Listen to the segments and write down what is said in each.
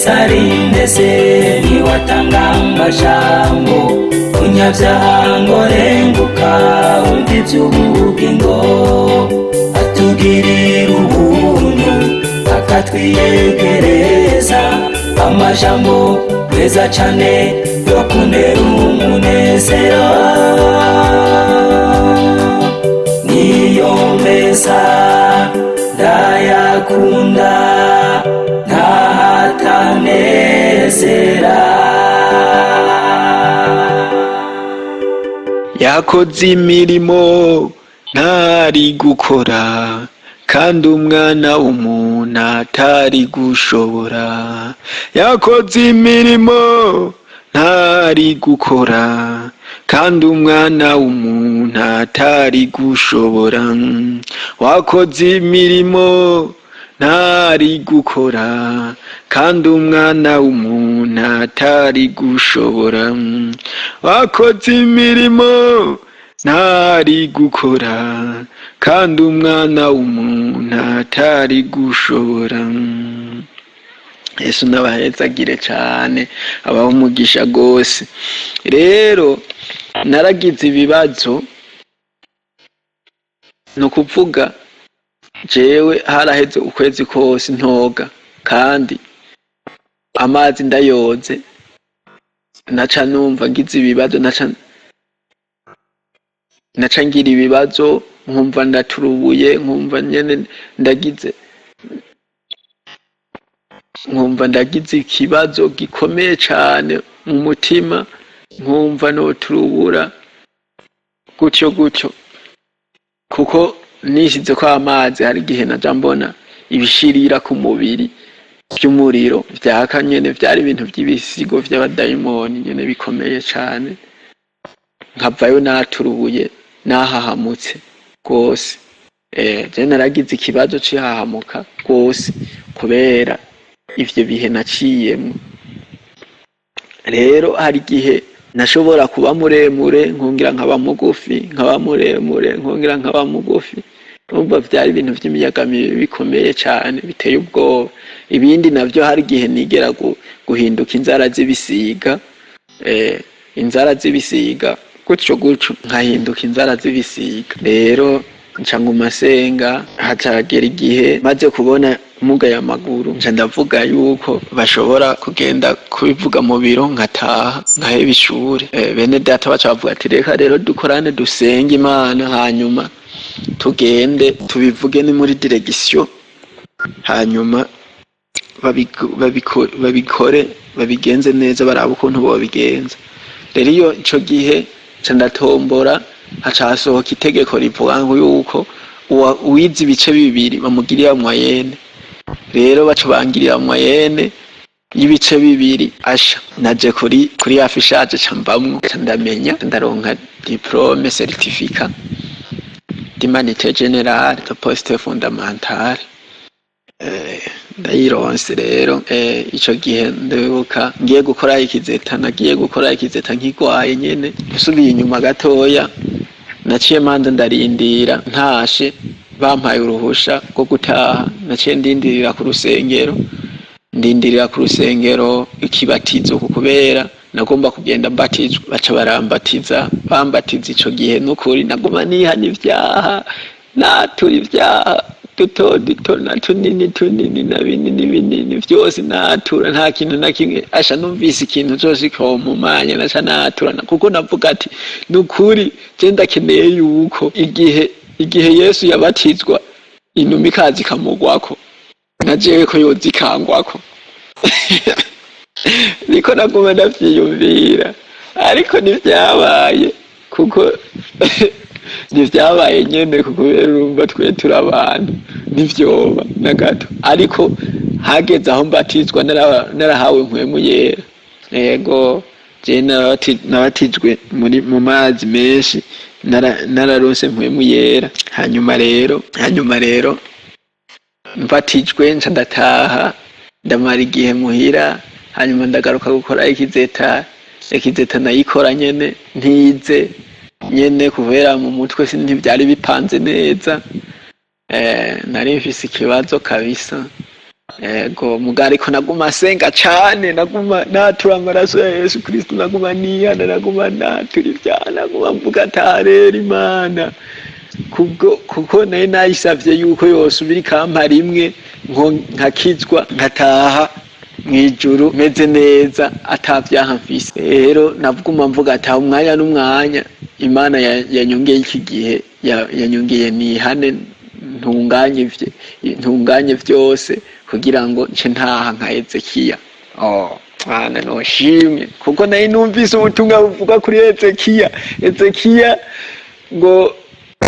Yesu arindese niwatanga amajambo munyabyaha ngo renguka wumva iby'ubugingo, atugirira ubuntu akatwiyegereza amajambo meza cane yo kuntera umunezero. Niyo meza ndayakunda ntahatanezera. Yakoze imirimo ntari gukora, kandi umwana w'umuntu atari gushobora. Yakoze imirimo ntari gukora, kandi umwana w'umuntu atari gushobora. Wakoze imirimo ntari gukora, kandi umwana w'umuntu atari gushobora. Wakoze imirimo ntari gukora, kandi umwana w'umuntu atari gushobora. Yesu n'abahezagire cane, abaha umugisha gose. Rero naragize ibibazo, ni ukuvuga jewe haraheze ukwezi kose ntoga, kandi amazi ndayoze naca numva ngize ibibazo, naca ngira ibibazo, nkumva ndaturubuye, nkumva nyene ndagize, nkumva ndagize ikibazo gikomeye cane mu mutima, nkumva noturubura gutyo gutyo, kuko nishizeko amazi hari igihe naja mbona ibishirira ku mubiri vy'umuriro vyaka nyene, vyari ibintu vy'ibisigo vy'abadayimoni nyene bikomeye cane, nkavayo naturubuye nahahamutse gose. Je naragize ikibazo c'ihahamuka gose kubera ivyo bihe naciyemwo. Rero hari igihe nashobora kuba muremure, nkongera nkaba mugufi, nkaba muremure, nkongera nkaba mugufi. Urumva vyari ibintu vy'imiyaga mibi bikomeye cane biteye ubwoba. Ibindi navyo, hari igihe nigera guhinduka inzara z'ibisiga, inzara z'ibisiga gutyo gutyo, nkahinduka inzara z'ibisiga. Rero nca nguma senga, hacagera igihe maze kubona mugaye amaguru, nca ndavuga yuko bashobora kugenda kubivuga mu biro nkataha nkaheba ishure. Bene data baca bavuga ati: "Reka rero dukorane dusenge Imana, hanyuma tugende tubivuge ni muri direction, hanyuma babikore babigenze neza, barabe ukuntu bobigenza." Rero iyo ico gihe nca ndatombora, haca hasohoka itegeko rivuga ngo yuko uwize ibice bibiri bamugirira moyenne. Rero baca bangirira moyenne y'ibice bibiri. Asha naje kuri affichage, ca mbamwo, ca ndamenya ndaronka diplôme, certificat d'humanité générale de poste fondamentale. Ndayironse rero. Ico gihe ndibuka ngiye gukora ikizeta, nagiye gukora ikizeta nkigwaye nyene. Nsubiye inyuma gatoya, naciye manza ndarindira ntashe, bampaye uruhusha rwo gutaha, naciye ndindirira ku rusengero, ndindirira ku rusengero ikibatizo, kubera nagomba kugenda mbatizwa. Baca barambatiza, bambatiza ico gihe nukuri naguma nihana ivyaha, natura ivyaha duto duto na tunini tunini na binini binini, vyose natura, nta kintu na kimwe. Asha numvise ikintu cose kompumanya naca natura, kuko navuga ati: "Nukuri je ndakeneye yuko igihe Yesu yabatizwa inuma ikaza ikamugwako, na jewe ko yoza ikangwako." Niko naguma ndavyiyumvira, ariko ntivyabaye, kuko ntivyabaye nyene, kubera urumva twe turi abantu, ntivyoba na gato. Ariko hageze aho mbatizwa narahawe Mpwemu Yera. Yego, je nabatijwe muri mu mazi menshi, nararonse Mpwemu Yera. Hanyuma rero mbatijwe nca ndataha, ndamara igihe muhira, hanyuma ndagaruka gukora ikizeta. Ikizeta nayikora nyene ntize nyene, kubera mu mutwe ntivyari bipanze neza. Nari mfise ikibazo kabisa. Ego muga ariko naguma senga cane, naguma natura amaraso ya Yesu Kristo, naguma nihana, naguma natura ivyaha, naguma mvuga atarera Imana kubwo, kuko nari nayisavye yuko yosubira ikampa rimwe nkakizwa, nkataha mw'ijuru meze neza ata vyaha mfise. Rero naguma mvuga ata umwanya n'umwanya Imana yanyongeye iki gihe, yanyongeye nihane, ntunganye vyose kugira ngo nce ntaha nka Hezekiya. Oh, Mana noshimye kuko nari numvise ubutumwa buvuga kuri Hezekiya. Hezekiya ngo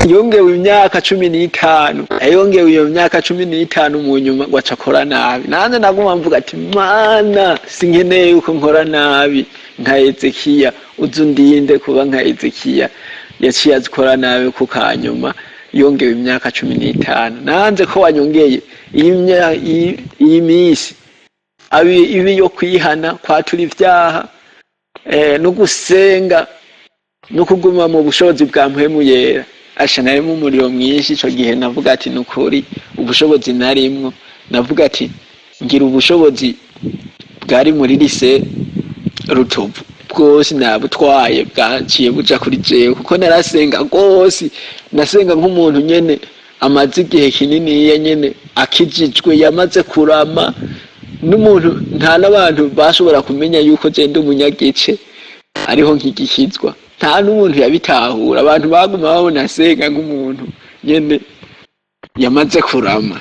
yongewe imyaka 15, yongewe iyo myaka 15, mu nyuma ngo aca akora nabi. Nanjye naguma mvuga ati: "Mana, sinkeneye yuko nkora nabi nka Hezekiya, uze undinde kuba nka Hezekiya yaciye azikora nabi." Ku kanyuma yongewe imyaka 15, nanze ko wanyongeye iyi minsi abi ibi yo kwihana, kwatura ivyaha, no gusenga no kuguma mu bushobozi bwa Mpwemu Yera. Asha, narimo umuriro mwinshi ico gihe. Navuga ati nukuri ubushobozi narimwo, navuga ati ngira ubushobozi bwari muri lycée Rutovu bwose nabutwaye, bwaciye buja kuri jewe, kuko narasenga rwose. Nasenga nk'umuntu nyene amaze igihe kininiya nyene akijijwe, yamaze kurama, n'umuntu nta n'abantu bashobora kumenya yuko je ndi umunyagice ariho nkigikizwa. Nta n'umuntu yabitahura. Abantu baguma babona asenga nk'umuntu nyene yamaze kurama.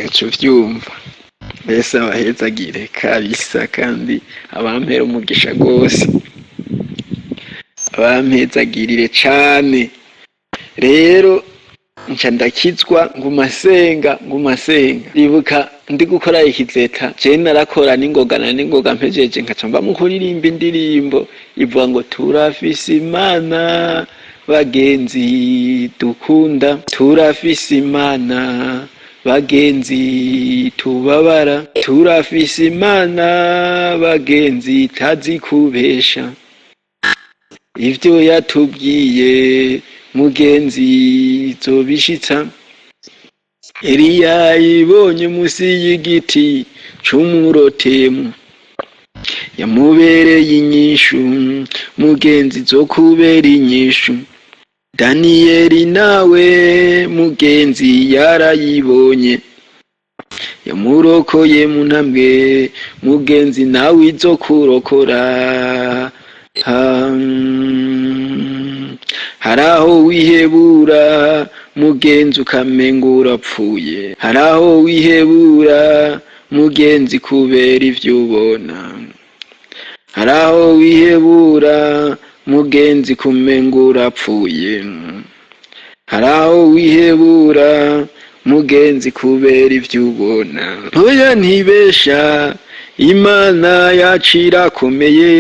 Uca uvyumva mbese. Abahezagire kabisa, kandi abampera umugisha rwose, abampezagirire cane. Rero nca ndakizwa, nguma senga, nguma senga. Ibuka ndi gukora ikizeta, je narakora n'ingoga na n'ingoga, mpejeje nkaca mba mu kuririmba indirimbo ivuga ngo: "Turafise Imana bagenzi dukunda, turafise Imana bagenzi tubabara, turafise Imana bagenzi tazi kubesha, ivyo yatubwiye mugenzi izobishitsa. Eliya ibonye musi y'igiti c'umurotemu, yamubereye inyishu, mugenzi zo kubera inyishu. Daniyeli nawe mugenzi yarayibonye, yamurokoye mu ntambwe, mugenzi nawe izokurokora. Hari aho wihebura mugenzi, ukamenga urapfuye. Hari aho wihebura mugenzi kubera ivyo ubona. Hari aho wihebura mugenzi, kumenga urapfuye. Hari aho wihebura mugenzi kubera ivyo ubona. Oya, ntibesha, Imana yacu irakomeye.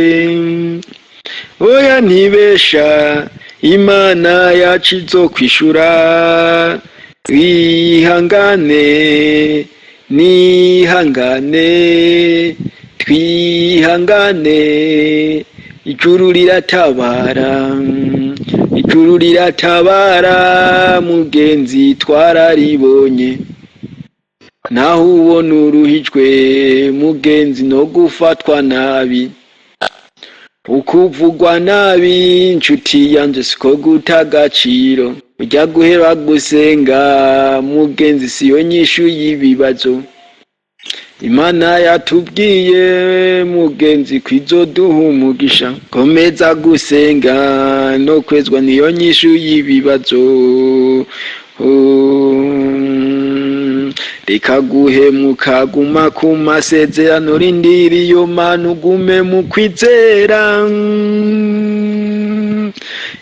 Oya, ntibesha, Imana yacu izokwishura. Wihangane, nihangane, twihangane, ijuru riratabara, ijuru riratabara mugenzi, twararibonye. Naho ubona uruhijwe mugenzi, no gufatwa nabi, ukuvugwa nabi, nshuti yanje, siko guta agaciro. Ujya guhera gusenga mugenzi siyo nyishu y'ibibazo. Imana yatubwiye mugenzi kwizoduha umugisha. Komeza gusenga no kwezwa niyo nyishu y'ibibazo. Reka guhemuka, guma ku masezerano, rindira iyo Mana, ugume mu kwizera.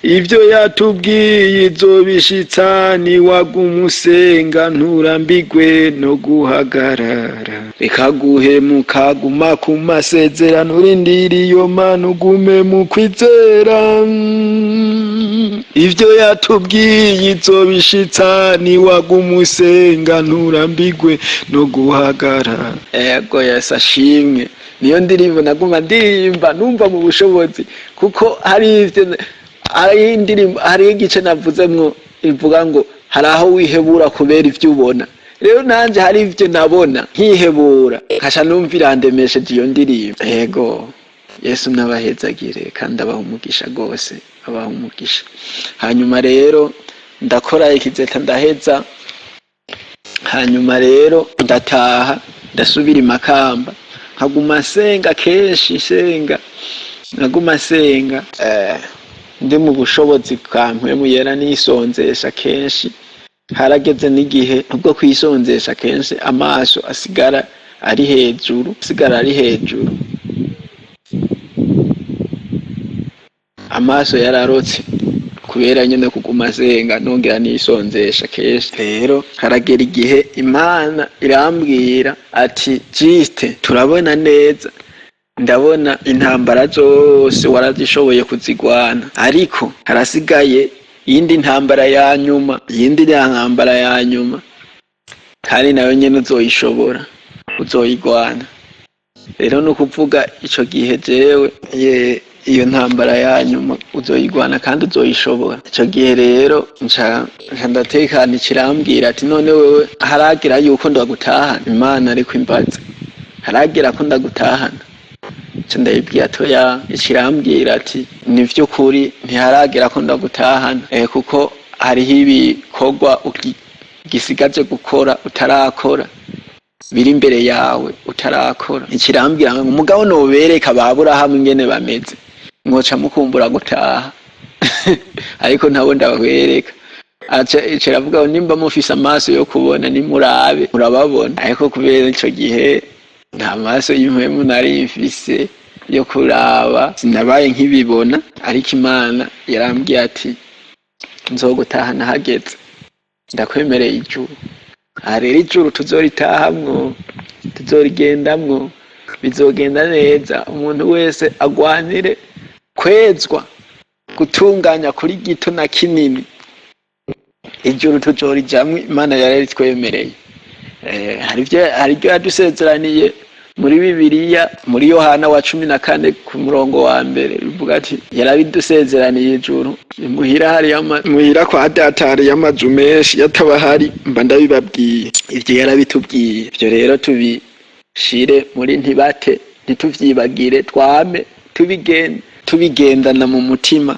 Ivyo yatubwiye izobishitsa, niwaguma usenga nturambigwe no guhagarara. Reka guhemuka, guma ku masezerano, rindira iyo Mana, ugume mu kwizera. Ivyo yatubwiye izobishitsa, niwaguma usenga nturambigwe no guhagarara. Ego, Yesu ashimwe. Niyo ndirimbo naguma ndirimba numva mu bushobozi, kuko hari ivyo, hari indirimbo, hari igice navuzemwo ivuga ngo hari aho wihebura kubera ivyo ubona. Rero nanje hari ivyo nabona nkihebura, nkaca numva irandemesheje iyo ndirimbo. Ego, Yesu nabahezagire kandi abaha umugisha gose, abaha umugisha. Hanyuma rero ndakora exétat, ndaheza. Hanyuma rero ndataha, ndasubira i Makamba, nkaguma nsenga kenshi, nsenga, nkaguma nsenga, ndi mu bushobozi bwa Mpwemu Yera, nisonzesha kenshi. Harageze n'igihe ubwo kwisonzesha kenshi amaso asigara ari hejuru, asigara ari hejuru, amaso yararotse kubera nyene kuguma asenga nongera nisonzesha kenshi. Rero haragera igihe Imana irambwira ati: "Jiste, turabona neza, ndabona intambara zose warazishoboye kuzigwana, ariko harasigaye iyindi ntambara ya nyuma, iyindi ntambara ya nyuma, kandi nayo nyene uzoyishobora, uzoyigwana." Rero ni ukuvuga ico gihe jewe iyo ntambara ya nyuma uzoyigwana kandi uzoyishobora. Ico gihe rero nca ndatekana. Ikirambwira ati: "None wewe haragira yuko ndagutahana?" Imana ariko imbaza: "Haragira ko ndagutahana?" Nca ndayibwira atoya. Ikirambwira ati: "Ni vy'ukuri ntiharagera ko ndagutahana, kuko hariho ibikorwa gisigaje gukora utarakora, biri imbere yawe utarakora." Ikirambwira ngo: "Umugabo nobereka ba Aburahamu ingene bameze, mwoca mukumbura gutaha, ariko ntabo ndabwereka." Aca iravuga ngo: "Nimba mufise amaso yo kubona, nimurabe murababona." Ariko kubera ico gihe nta maso y'impwemu nari mfise yo kuraba, sinabaye nkibibona. Ariko Imana yarambwiye ati: "Nzogutahana hageze, ndakwemereye ijuru." Aha rero ijuru tuzoritahamwo, tuzorigendamwo, bizogenda neza. Umuntu wese agwanire kwezwa, gutunganya kuri gito na kinini, ijuru tuzorijamwo. Imana yararitwemereye. Hari ibyo yadusezeraniye muri Bibiliya, muri Yohana wa 14 ku murongo wa mbere, bivuga ati yarabidusezeraniye ijuru. Muhira hariyo muhira kwa Data hariyo amazu menshi, yataba hari mba ndabibabwiye. Ivyo yarabitubwiye. Ivyo rero tubishire muri ntibate, ntituvyibagire, twame tubigendana mu mutima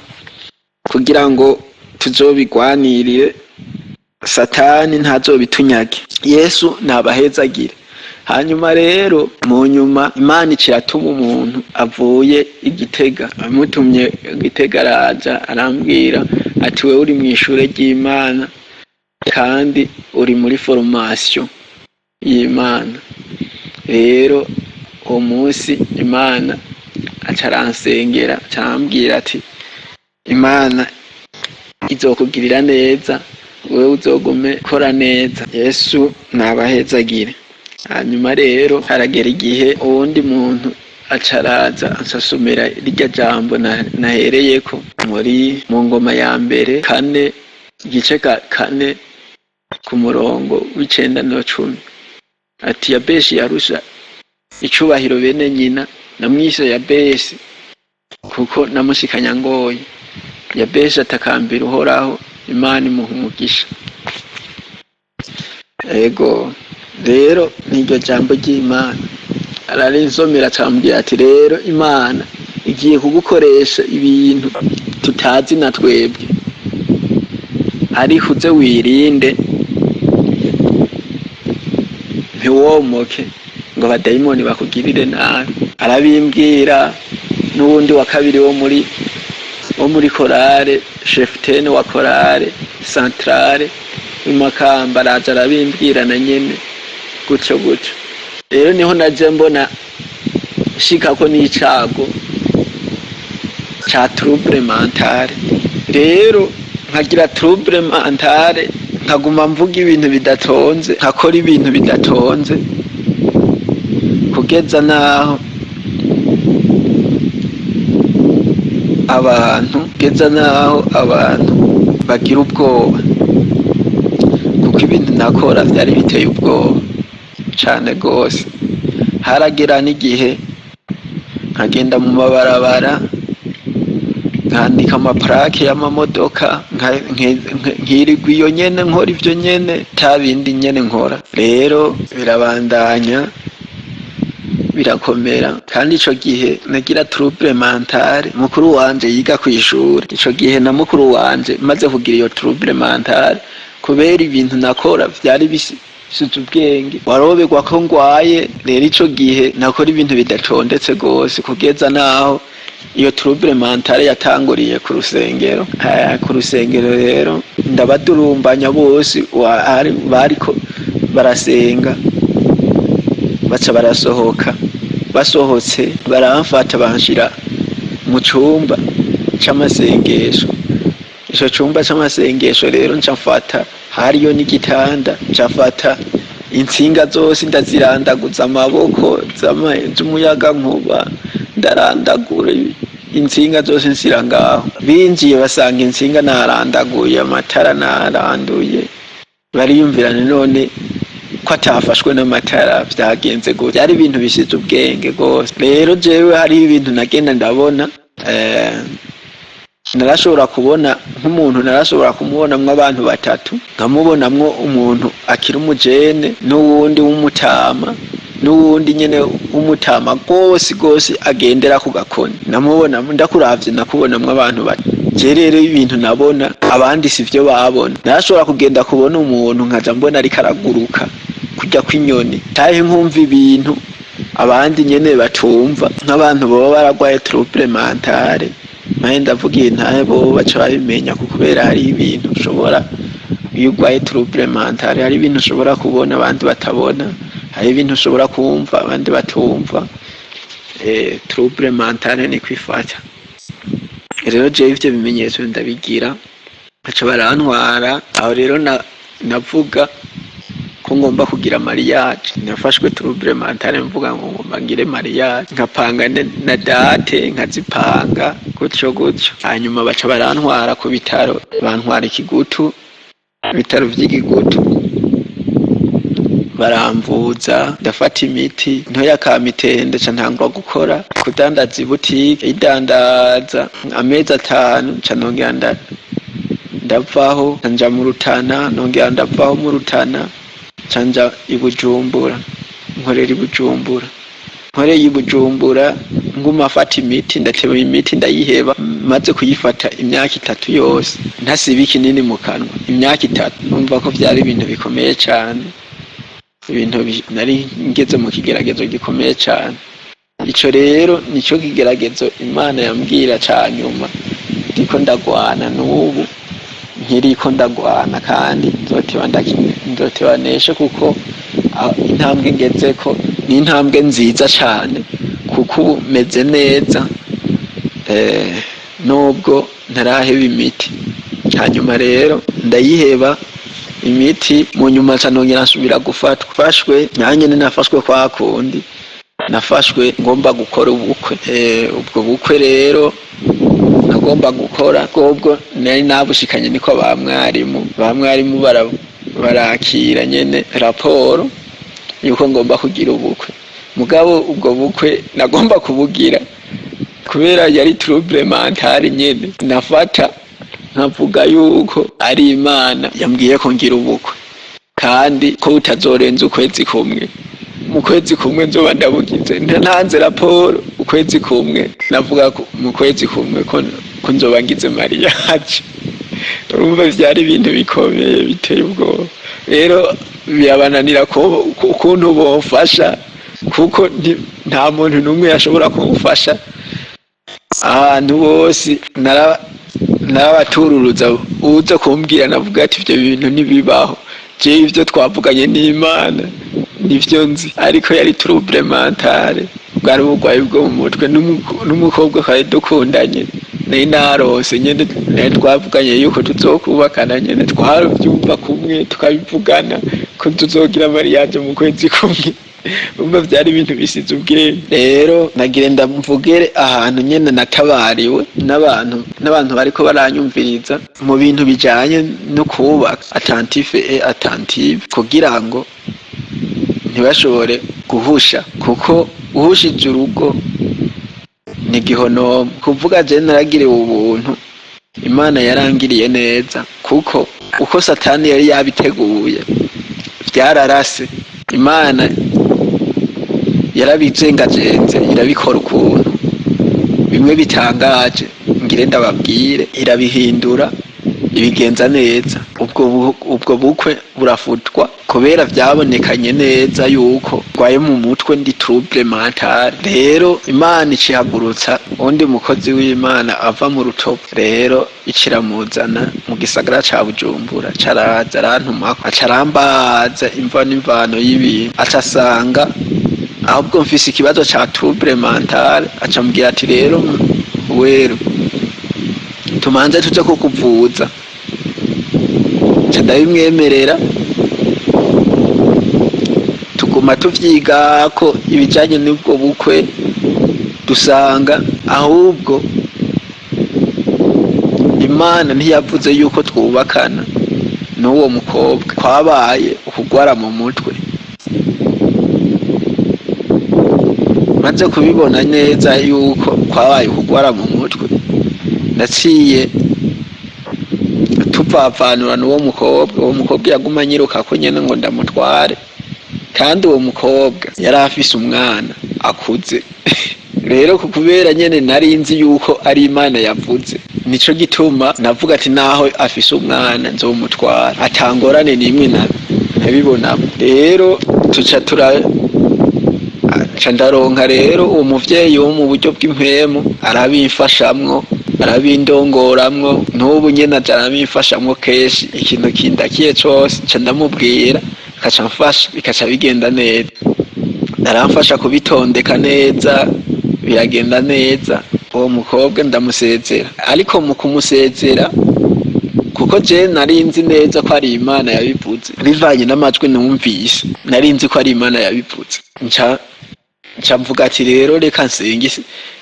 kugira ngo tuzobigwanirire, Satani ntazobitunyage. Yesu nabahezagire. Hanyuma rero mu nyuma Imana iciratuma umuntu avuye Igitega. Amutumye Igitega, araza arambwira ati: "Wewe uri mw'ishure ry'Imana kandi uri muri formation y'Imana." Rero uwo munsi Imana aca aransengera, aca arambwira ati: "Imana izokugirira neza, wewe uzogume kora neza." Yesu nabahezagire. Hanyuma rero haragera igihe uwundi muntu aca araza ansasomera rirya jambo nahereyeko muri mu Ngoma ya Mbere 4, igice 4, ku murongo w'9 no 10, ati: "Yabeshi yarusha icubahiro bene nyina, namwise Yabesi kuko namushikanya ngoye. Yabeshi atakambira Uhoraho, Imana imuha umugisha." Ego, rero n'iryo jambo ry'Imana ararinsomera, acambwira ati: "Rero Imana igiye kugukoresha ibintu tutazi na twebwe, ariko uze wirinde, ntiwomoke ngo abadayimoni bakugirire nabi." Arabimbwira. N'uwundi wa kabiri wo muri chorale, cheftaine wa chorale centrale w'Imakamba, araza arabimbwira na nyene gutyo gutyo. Rero niho naje mbona shikako n'icago ca trouble mentale. Rero nkagira trouble mentale, nkaguma mvuga ibintu bidatonze, nkakora ibintu bidatonze, kugeza naho abantu, kugeza naho abantu bagira ubwoba, kuko ibintu nakora vyari biteye ubwoba cane gose. Haragera n'igihe nkagenda mu mabarabara. Nkandika amaplaque y'amamodoka, nkirirwa iyo nyene nkora ivyo nyene, ta bindi nyene nkora. Rero birabandanya birakomera. Kandi ico gihe nagira trouble mentale. Mukuru wanje yiga kw'ishure ico gihe na mukuru wanje, maze kugira iyo trouble mentale kubera ibintu nakora vyari bisize ubwenge, waroberwa ko ngwaye. Rero ico gihe nakora ibintu bidatondetse gose, kugeza naho iyo trouble mentale yatanguriye ku rusengero. Ku rusengero rero ndabadurumbanya bose bariko barasenga, baca barasohoka. Basohotse baramfata, banshira mu cumba c'amasengesho. Ico cumba c'amasengesho rero nca mfata, hariyo n'igitanda, nca mfata intsinga zose ndazirandaguza amaboko z'umuyagankuba, ndarandagura intsinga zose nsira ngaho. Binjiye basanga intsinga narandaguye, amatara naranduye, bariyumvirana none ko atafashwe n'amatara vyagenze gute? Vyari ibintu bisize ubwenge gose. Rero jewe hariho ibintu nagenda ndabona. Narashobora kubona nk'umuntu, narashobora kumubonamwo abantu batatu, nkamubonamwo umuntu akiri umujene, n'uwundi w'umutama, n'uwundi nyene w'umutama gose gose agendera ku gakoni. Namubona ndakuravye, nakubonamwo abantu batatu. Je rero ibintu nabona abandi sivyo babona. Narashobora kugenda kubona umuntu, nkaja mbona ariko araguruka kurya kw'inyoni, canke nkumva ibintu abandi nyene batumva, nk'abantu boba baragwaye trouble mentale. Mahe ndavuga iyi ntahe, bobo baca babimenya, kubera hari ibintu ushobora, iyo urwaye trouble mentale, hari ibintu ushobora kubona abandi batabona, hari ibintu ushobora kumva abandi batumva. Trouble mentale ni kwifata. Rero jewe ivyo bimenyetso ndabigira, baca barantwara. Aho rero navuga ko ngomba kugira mariage, nafashwe trouble mentale mvuga ngo ngomba ngire mariage, nkapanga na date, nkazipanga gutyo gutyo. Hanyuma baca barantwara ku bitaro, bantwara Ikigutu, ibitaro vy'Igigutu, baramvuza, ndafata imiti ntoya kamitende, ca ntangura gukora kudandaza ibutike, idandaza amezi 5, nca nongera ndavaho, nja mu Rutana, nongera ndavaho mu Rutana, nca nja i Bujumbura, nkorera i Bujumbura. Nkoreye i Bujumbura, nguma afata imiti, ndateba imiti ndayiheba. Maze kuyifata imyaka 3 yose ntasiba ikinini mu kanwa, imyaka 3, numva ko vyari ibintu bikomeye cane, ibintu nari ngeze mu kigeragezo gikomeye cane. Ico rero nico kigeragezo Imana yambwira ca nyuma ndiko ndagwana, n'ubu nkiriko ndagwana, kandi nzoteba nzoteba neshe, kuko intambwe ngezeko ni intambwe nziza cane, kuko ubu meze neza, nubwo ntaraheba imiti. Hanyuma rero ndayiheba imiti, mu nyuma nca nongera nsubira gufatwa. Mfashwe nanye nafashwe kwa kundi, nafashwe ngomba gukora ubukwe. Ubwo bukwe rero nagomba gukora, bwobwo nari nabushikanye, niko ba mwarimu barakira nyene raporo yuko ngomba kugira ubukwe. Mugabo ubwo bukwe nagomba kubugira kubera yari trouble mentale nyene, nafata nkavuga yuko ari Imana yambwiye ko ngira ubukwe, kandi ko butazorenza ukwezi kumwe, mu kwezi kumwe nzoba ndabugize. Ntanze raporo ukwezi kumwe, navuga ko mu kwezi kumwe ko nzoba ngize mariage. Urumva vyari ibintu bikomeye biteye ubwoba. Rero birabananira ko ukuntu bomfasha, kuko nta muntu n'umwe yashobora kumufasha. Ahantu bose narabatururuza, uza kumbwira navuga ati ivyo bintu ntibibaho, jewe ivyo twavuganye n'Imana nivyo nzi. Ariko yari trouble mentale, bwari uburwayi bwo mu mutwe. N'umukobwa twari dukundanye, nari narose nyene, nari twavuganye yuko tuzokubakana nyene, twaravyumva kumwe, tukabivugana ko tuzogira mariage mu kwezi kumwe. Urumva vyari ibintu bisize ubwenge. Rero nagire ndamvugere ahantu nyene natabariwe n'abantu bariko baranyumviriza mu bintu bijanye no kubaka, attentif et attentive, kugira ngo ntibashobore guhusha, kuko uhushije urugo Ni gihonomo kuvuga je naragiriwe ubuntu, Imana yarangiriye neza, kuko uko Satani yari yabiteguye vyararase. Imana yarabijengajenze, irabikora ukuntu bimwe bitangaje. Ngire ndababwire, irabihindura, ibigenza neza. Ubwo bukwe burafutwa kubera vyabonekanye neza yuko rwaye mu mutwe, ndi trouble mental. Rero Imana icihagurutsa uwundi mukozi w'Imana ava mu Rutovu, rero iciramuzana mu gisagara ca Bujumbura. Caraza arantumako, aca arambaza imva n'imvano y'ibintu, aca asanga ahubwo mfise ikibazo ca trouble mental. Aca ambwira ati: "Rero weru tumanze tuje kukuvuza." Nca ndabimwemerera, tuguma tuvyigako ibijanye n'ubwo bukwe, dusanga ahubwo Imana ntiyavuze yuko twubakana n'uwo mukobwa, kwabaye ukugwara mu mutwe. Maze kubibona neza yuko kwabaye ukugwara mu mutwe, naciye tuvavanura n'uwo mukobwa. Uwo mukobwa yaguma anyirukako nyene ngo ndamutware, kandi uwo mukobwa yari afise umwana akuze. Rero kubera nyene nari nzi yuko ari Imana yavuze, nico gituma navuga ati naho afise umwana nzomutwara, atangorane n'imwe nabibonamo. Rero tuca tura nca ndaronka rero uwo muvyeyi wo mu buryo bw'impwemu, arabimfashamwo, arabindongoramwo. N'ubu nyene aja arabimfashamwo kenshi. Ikintu kindakiye cose nca ndamubwira, akaca amfasha, bikaca bigenda neza. Aramfasha kubitondeka neza, biragenda neza. Uwo mukobwa ndamusezera, ariko mu kumusezera, kuko je nari nzi neza ko ari Imana yabivuze bivanye n'amajwi numvise, nari nzi ko ari Imana yabivuze, nca mvuga ati rero reka nsenge,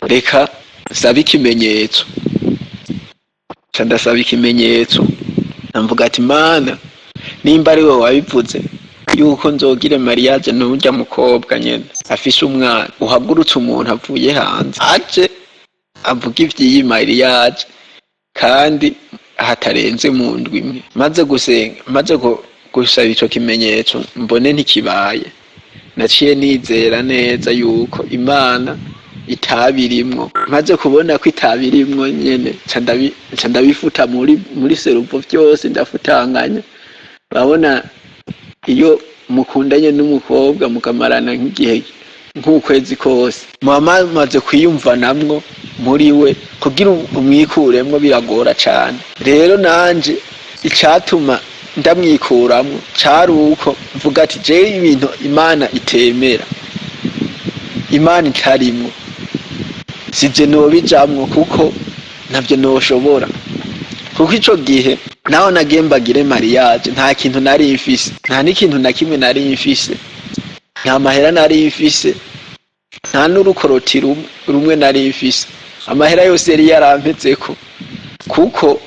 reka nsabe ikimenyetso. Nca ndasaba ikimenyetso, mvuga ati: "Mana, nimba ari wowe wabivuze yuko nzogire mariage n'urya mukobwa nyene afise umwana, uhagurutse umuntu avuye hanze aje avuga ivy'iyi mariage, kandi hatarenze mu ndwi imwe." Maze gusenga, maze gusaba ico kimenyetso, mbone ntikibaye, naciye nizera neza yuko Imana itabirimwo. Maze kubona ko itabirimwo nyene, nca ndabifuta muri cerveau vyose, ndafutanganya. Urabona iyo mukundanye n'umukobwa mukamarana nk'igihe nk'ukwezi kose, muba mumaze kwiyumvanamwo muri we, kugira umwikuremwo biragora cane. Rero nanje icatuma ndamwikuramwo cari uko mvuga ati jewe ibintu Imana itemera, Imana itarimwo, sije nobijamwo, kuko ntavyo noshobora. Kuko ico gihe naho nagiye mbagire mariage, nta kintu nari mfise, nta n'ikintu na kimwe nari mfise, nta mahera nari mfise, nta n'urukoroti rumwe nari mfise. Amahera yose yari yarampezeko, kuko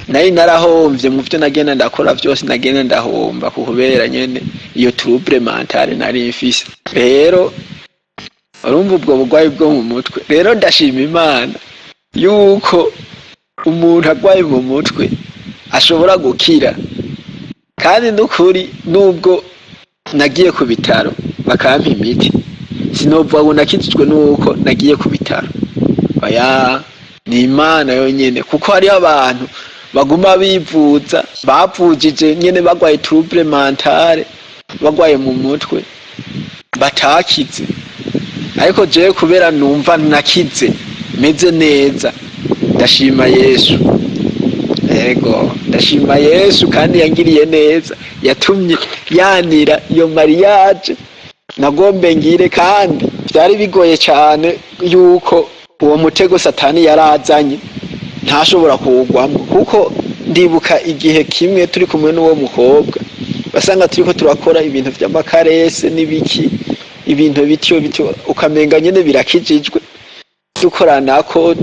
nari narahomvye mu vyo nagenda ndakora vyose, nagenda ndahomba kubera nyene iyo trouble mentale nari mfise. Rero urumva ubwo burwayi bwo mu mutwe. Rero ndashima Imana yuko umuntu arwaye mu mutwe ashobora gukira, kandi n'ukuri nubwo nagiye ku bitaro bakampa imiti, sinovuga ngo nakijijwe nuko nagiye ku bitaro. Oya, ni Imana yonyene, kuko hariho abantu baguma bivuza, bavujije nyene bagwaye trouble mentale, bagwaye mu mutwe, batakize. Ariko jewe kubera numva nakize, meze neza, ndashima Yesu. Ego, ndashima Yesu, kandi yangiriye neza, yatumye yanira iyo mariage nagombe ngire. Kandi vyari bigoye cane yuko uwo mutego Satani yarazanye ntashobora kuwugwamwo, kuko ndibuka igihe kimwe turi kumwe n'uwo mukobwa, basanga turiko turakora ibintu vy'amakarese n'ibiki, ibintu bityo bityo, ukamenga nyene birakijijwe, dukoranako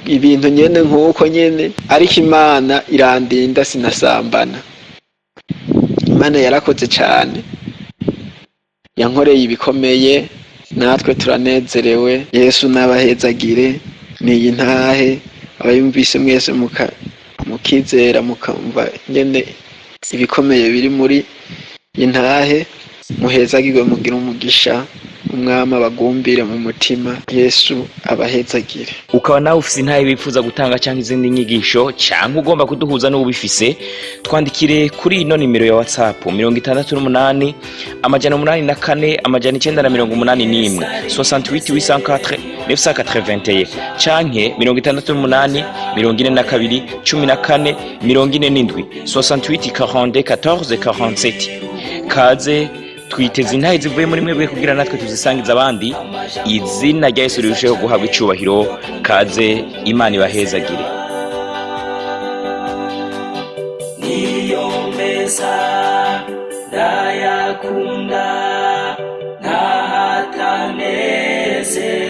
ibintu nyene nk'uko nyene. Ariko Imana irandinda, sinasambana. Imana yarakoze cane, yankoreye ibikomeye. Natwe turanezerewe. Yesu n'abahezagire. Niyi ntahe abayumvise mwese mukizera, mukumva nyene ibikomeye biri muri iyi ntahe. Muhezagirwe, mugire umugisha, Umwami abagumbire mu mutima. Yesu abahezagire. Ukaba nawe ufise intahe wifuza gutanga cyangwa izindi nyigisho, cyangwa ugomba kuduhuza n'uwubifise, twandikire kuri ino nimero ya WhatsApp: 68 804 981, 68 804 981, canke 68 42 14 47, 68 42 14 47. Kaze, twiteze intahe zivuye muri mwebwe kugira natwe tuzisangize abandi, izina rya Yesu rirusheho guhabwa icubahiro. Kaze, Imana ibahezagire. Niyo meza ndayakunda, ntahatanezerwa.